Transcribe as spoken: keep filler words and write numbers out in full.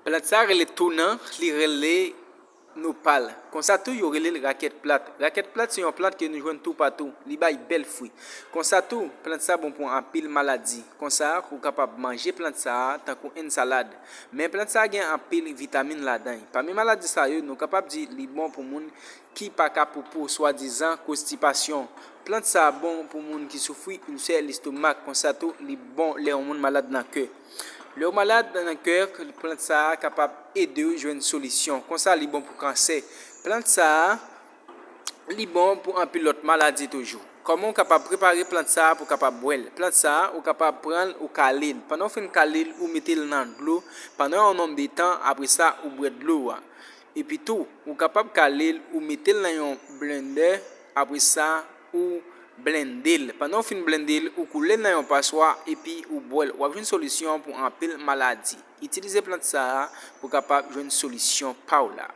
Plant sa rele tounan, li rele nopal. Konsa tou, yo rele l rakèt plat. Rakèt plat se yon plant ke nou jwenn toupatou. Li bay bèl fwi. Konsa tou, plant sa bon pou anpil maladi. Konsa, ou kapab manje plant sa a tankou enn salad. Men plant sa a gen anpil vitamin ladan l. Pami maladi sa yo, nou kapab di li bon pou moun ki pa ka poupou, swadizan konstipasyon. Plant sa a bon pou moun ki soufri ilsè lestomak. Konsa tou, li bon lè yon moun malad nan kè. Lè w malad nan kè, plant sa a kapab ede w jwenn solisyon. Konsa, li bon pou kansè. Plant sa a, li bon pou anpil lòt maladi toujou. Kòman w kapab prepare plant sa a pou w kapab bwè l? Plant sa a, ou kapab pran l, ou kale l. Pandan w fin kale l, ou mete l nan dlo pandan yon nonb de tan, apre sa, ou bwè dlo a. Epi tou, ou kapab kale l, ou mete l nan yon blendè, apre sa, ou blende l. Pandan w fin blende l, ou koule l nan yon paswa, epi ou bwè l. W ap jwenn solisyon pou anpil maladi. Itilize plant sa a pou w kapab jwenn solisyon pa w la.